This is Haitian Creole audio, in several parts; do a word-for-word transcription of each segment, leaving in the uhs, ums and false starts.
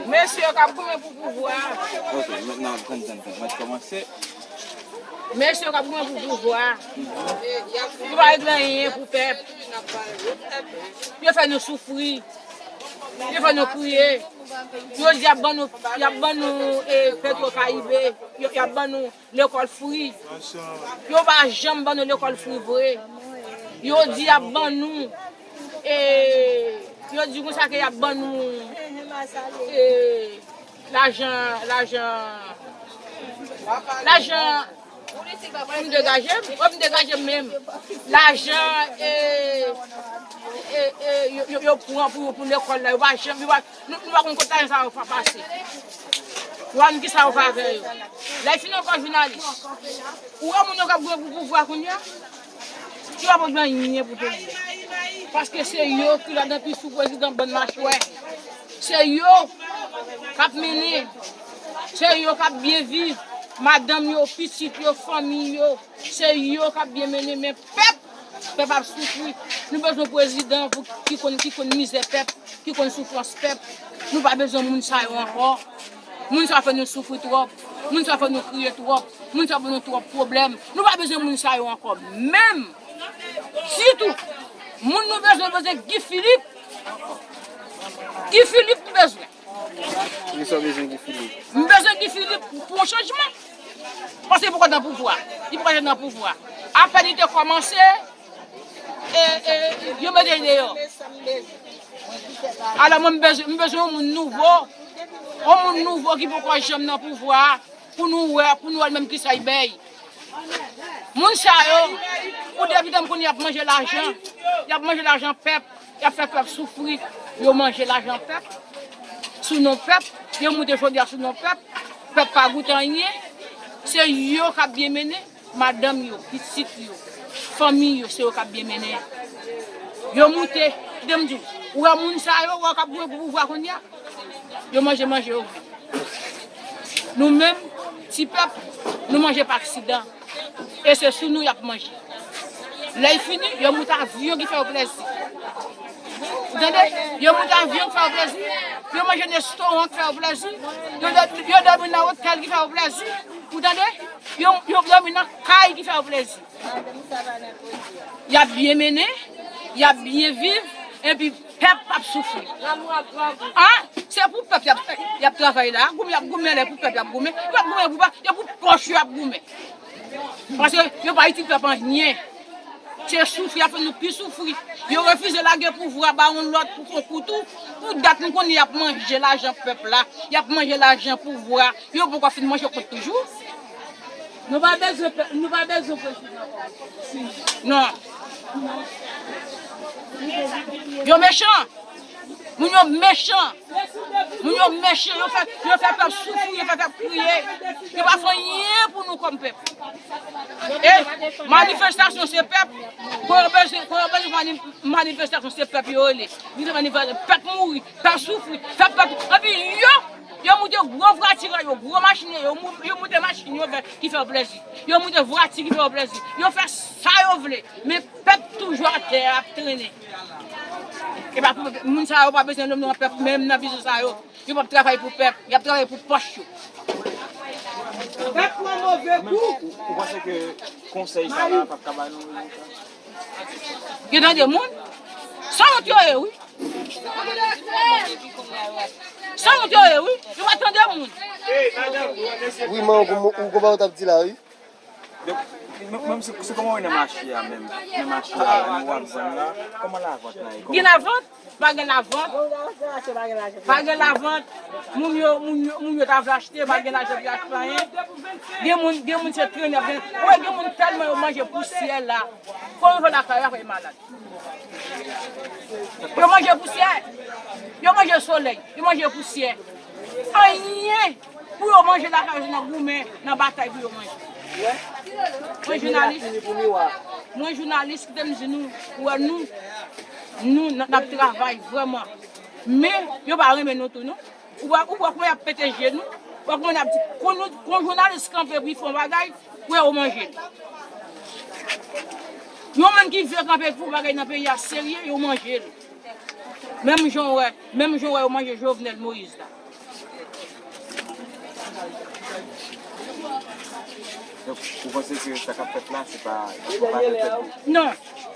Mesye yo k ap goumen pou pouvwa. Ok, maintenant, tann, tann, tann. Mwen kòmanse. Mesye yo k ap goumen pou pouvwa. Yo pa regle anyen pou pèp. Yo fè nou soufri. Yo fè nou kriye. Yo di y ap ban nou, y ap ban nou, eh, Petro Caribe. Yo, y ap ban nou lekòl fri. Yo pa janm ban nou lekòl fri vre. Yo di y ap ban nou, e, yo di konsa ke y ap ban nou, e, lajan, lajan, lajan pou m degaje m, pou m degaje m menm. Lajan, e, e, e, yo, yo, yo pran pou, pou lekòl la, yo pa janm, yo pa, Nou, nou pa konn kot lajan sa yo pa pase. Nou pa konn kisa yo fè avè yo. Lè fini ankò jounalis. Ou wè moun yo k ap goumen pou pouvwa kounye a? Yo pa pran anyen pou peyi a. Paske se yo ki ladan pi sou prezidan bann machwè. Se yo k ap mennen. Se yo k ap byen viv. Madanm yo, pitit yo, fanmi yo. Se yo k ap byen mennen, men pèp, pèp ap soufri. Nou bezwen prezidan pou ki konn, ki konn mizè pèp, ki konn soufrans pèp. Nou pa bezwen moun sa yo ankò. Moun sa yo fè nou soufri twòp. Moun sa yo fè nou kriye twòp. Moun sa yo ban nou twòp pwoblèm. Nou pa bezwen moun sa yo ankò. Menm ditou. Moun nou bezwen, bezwen Guy Philippe. Guy Philippe nou bezwen. Poukisa w bezwen Guy Philippe? M bezwen Guy Philippe pou yon chanjman. Paske li poko nan pouvwa. Li poko nan pouvwa. Apèn li te kòmanse, e, e, yo mete l deyò. Alò, mwen, m bezwen, m bezwen yon moun nouvo. Yon moun nouvo ki poko janm nan pouvwa a. Pou nou wè, pou nou wè menm kisa y bay. Moun sa yo, ou depi tann kounye y ap manje lajan, y ap manje lajan pèp, y ap fè pèp soufri, yo manje lajan pèp, sou non pèp, yo moute jodi a sou non pèp, pèp pa goute anyen, se yo k ap byen mennen, madanm yo, pitit yo, fanmi yo, se yo k ap byen mennen. Yo moute, kite m di w, ou wè moun sa yo, ou wè k ap goumen pou pouvwa kounye a, yo manje, manje yo vre. Nou menm, ti pèp, nou manje pa aksidan. E se sou nou y ap manje. Lè y fini, yo moute avyon ki fè yo plezi. Ou tande? Yo moute avyon ki fè yo plezi. Yo manje nan restoran ki fè yo plezi. Yo dò-, yo dòmi nan otèl ki fè yo plezi. Ou tande? Yo, yo dòmi nan kay ki fè yo plezi. Y ap byen mennen, y ap byen viv, epi pèp ap soufri. A, se pou pèp y ap, y ap travay la. Goumen y ap goumen, lè pou pèp y ap goumen. Yo p ap goumen pou pèp, yo pou pòch yo y ap goumen. Paske yo pa itil pèp anyen. Se soufri y ap fè nou pi soufri. Yo refize lage pouvwa ba yon lòt pou fè yon kou tou. Pou dat nou konnen y ap manje lajan pèp la, y ap manje lajan pouvwa. Yo poko fin manje kont toujou. Nou pa bezwen pè-, nou pa bezwen prezidan kòm. Non. Yo mechan. Moun yo mechan. Moun yo mechan. Yo fè, yo fè pèp soufri, yo fè pèp kriye. Yo pa fè anyen pou nou kòm pèp. E manifestasyon se pèp. Kon yo bezwen, kon yo bezwen mani-, manifestasyon se pèp yo rele. Yo manifestasyon, pèp mouri, pèp soufri, pèp, pèp. Epi yo, yo moute gwo vwati yo, gwo machin yo, yo mou-, yo moute machin yo fè, ki fè yo plezi. Yo moute vwati ki fè yo plezi. Yo fè sa yo vle. Men pèp toujou atè a ap trennen. E pa pou moun sa yo pa bezwen nonm nan pèp menm nan vizyon sa yo. Yo p ap travay pou pèp. Y ap travay pou pòch yo. Pèp pran move kou. Ou, ou panse ke konsèy sa la p ap ka ba nou rezilta? Yo tande moun. San wont yo ye, wi. San wont yo ye, wi. Yo pa tande moun. Wi, man, ou, ou konprann sa w t ap di la, wi. Donk, menm, menm si, si kòman w wè nan mache a menm, nan mache a, la, nou w ap vann la, kòman lavant la ye? Gen lavant? Pa gen lavant. Pa gen lavant. Moun yo, moun yo, moun yo ta vle achte, pa gen lajan pou y achte anyen. Gen moun, gen moun se trennen y ap trennen. Ou wè gen moun tèlman yo manje pousyè la. Fò yo rive lakay yo, apre yo malad. Yo manje pousyè. Yo manje solèy. Yo manje pousyè. Anyen pou yo manje lakay yo, se nan goumen, nan batay pou yo manje. Mwen jounalis. Mwen jounalis, kite m di nou, ou wè nou, nou, n ap travay vrèman. Men, yo pa renmen nou tou, non. Ou wè, ou wè kòman y ap pete je nou? Ou wè kòman n ap di, kon nou, kon jounalis kanpe pou y fè yon bagay, pou yo manje l. Yon moun ki vle kanpe pou yon bagay nan peyi a serye, yo manje l. Menm jan w wè, menm jan w wè yo manje Jovenel Moïse la. Donk, ou panse ke sa k ap fèt la, se pa, se pa pou pèp? Non,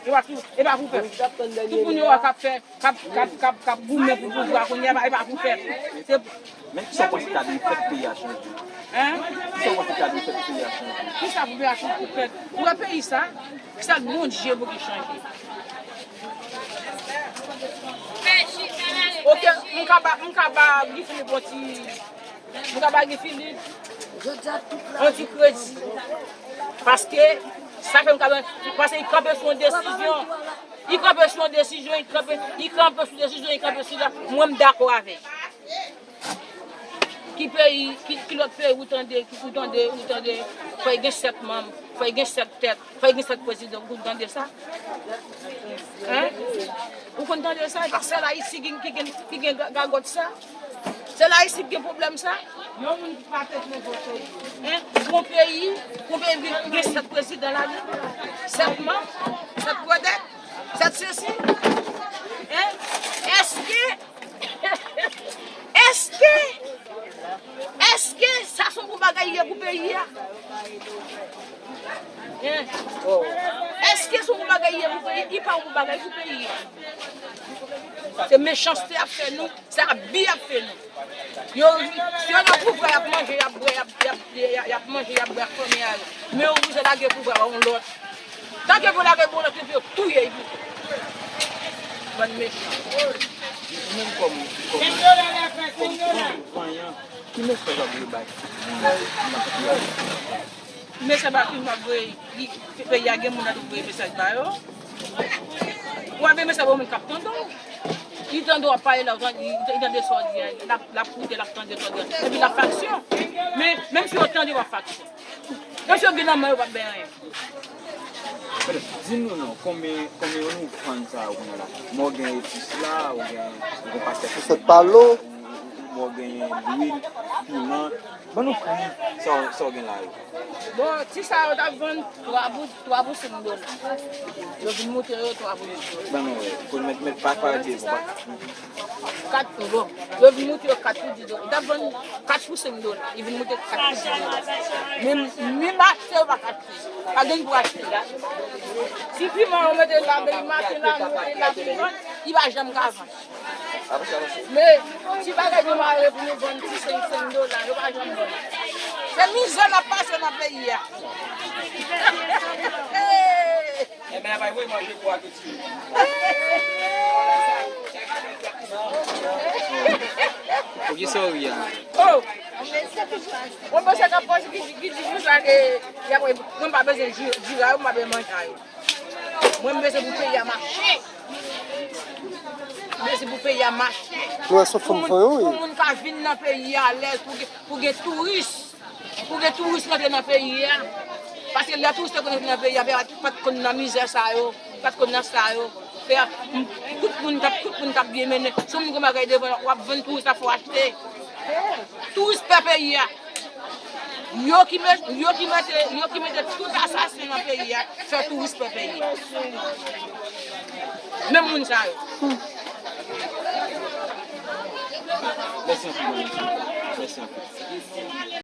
e pa pou, e pa pou pèp. Tout moun yo wè k ap fè, k ap, k ap, k ap, k ap goumen pou pouvwa kounye a, e pa pou pèp. Se Men kisa w panse ta dwe fèt pou peyi a chanje? Hein? Kisa w panse ta dwe fèt pou peyi a chanje? Kisa pou peyi a chanje pou fèt? Ou wè peyi sa, sèl Bondye pou ki chanje. Ok, m ka ba, m ka ba Guy Philippe yon ti, m ka ba Guy Philippe yon ti kredi. Paske sa fè m ka, paske li kanpe sou yon desizyon. Li kanpe sou yon desizyon, li kanpe, li kanpe sou desizyon, li kanpe sou la. Mwen, m dakò avè l. Ki peyi, ki, ki lòt peyi ou tande, ou tande, ou tande, fò y gen sèt manm, fò y gen sèt tèt, fò y gen sèt prezidan, ou konn tande sa? Hein? Ou konn tande sa? E pa sèl Ayiti ki, ki gen, ki gen ga-, gagòt sa? Sèl Ayiti ki gen pwoblèm sa? Yon moun ki pa tèt nenpòt peyi. Hein? Pou yon peyi, pou yon peyi gen, gen sèt prezidan ladan, sèt manm, sèt pwodèk, sèt sesi. Hein? Èske Èske, èske sa se yon bon bagay ye pou peyi a? Hein? Èske se yon bon bagay ye pou peyi? Li pa yon bon bagay pou peyi a. Se mechanste y ap fè nou, se abi y ap fè nou. Yo, si yo nan pouvwa, y ap manje, y ap bwè, y ap, y ap, y ap, y ap manje, y ap bwè ak fanmi a yo. Men yo oblije lage pouvwa ba yon lòt. Tanke pou lage bon lòt epi yo touye l pito. Bann mechan. Ou menm kòm, kòm, kòm, kòm vanyan, ki mesaj w ap voye bay moun nan peyi a? Mesaj ba ki m ap voye, li, peyi a gen moun nan tou voye mesaj ba yo. Ou ap voye mesaj ba moun k ap tande w. Li tande w ap pale la, li, li tande sa w di a, l ap, l ap koute, l ap tande sa w di a. Epi l ap faksyon. Men, menm si yo tande, yo p ap faksyon. Mesye yo gen nan men yo p ap bay anyen. Di nou non, konbyen, konbyen nou vann sa yo kounye a la? Mò gen epis la, ou gen, ou gen pakèt. Sèt palo. Ou, ou, ou mò gen lwil, piman. Ban nou pri sa, sa w gen la yo. Bon, ti sa yo t ap vann twa pou, twa pou senk dola. Yo vin moute yo twa pou senk dola. Ban nou wè, pou nou met, met pa, pa di, pa. Kat pou, bon. Yo vin moute yo kat pou dis dola. Yo t ap vann kat pou senk dola. Li vin moute kat pou dis dola. Men, men mache yo pa ka achte. Pa gen pou achte. Si piman yo mete la, men li mache la, nou mete la pou vann, li pa janm ka vann. Men, ti bagay nou mare pou nou vann ti senk, senk dola, yo pa janm vann. Se mizè n ap pase nan peyi a. Enben, pa voye manje pou a tout suit. Pou ki sa w ri a? Oh! Mwen panse k ap pase ki, ki di konsa ke y ap, mwen pa bezwen di, di la, mwen pa bezwen manje a yo. Mwen, m bezwen pou peyi a mache. M bezwen pou peyi a mache. Nou wè se fanm fanyon, wi. Pou moun ka vin nan peyi a alèz, pou gen, pou gen touris. Pou gen touris rantre nan peyi a. Paske lè touris te konn rantre nan peyi a, peyi a pa t konn nan mizè sa yo, pa t konn nan sa yo. Peyi a, m, tout moun t ap, tout moun t ap byen mennen. Si yon moun gen bagay devan, w ap vann touris la, fò w achte. Touris pè peyi a. Yo ki met, yo ki mete, yo ki mete tout asasen nan peyi a, fè touris pè peyi a. Menm moun sa yo. Mèsi anpil, mèsi anpil.